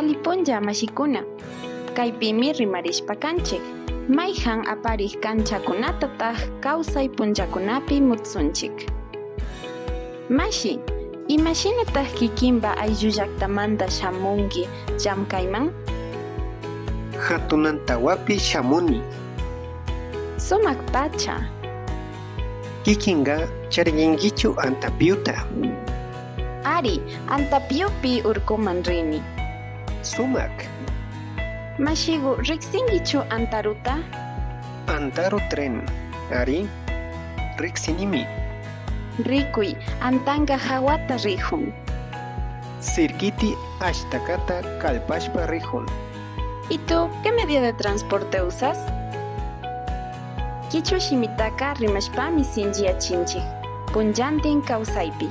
Ali punlla mashikuna. Kaypimi rimarishpa kanchik. Mayhan aparik kanchakunatataj kawsay punllakunapi mutsunchik. Mashi, imashinataj kikinpa ayllullaktamanta shamunki llamkayman? Hatun antawapi shamuni. Sumak pacha. Kikinka charinkichu antapyuta. Ari, antapyupi urkuman rini. Sumak. Mashigu, riksinkichu antaruta? Antaru tren. Ari, riksinimi. Rikuy, antanka hawata rihun. Sirkiti ashtakata kallpashpa rihun. ¿Y tú qué medio de transporte usas? Kichwa shimitaka rimashpami sinchiyachinchik. Punllantin kawsaypi.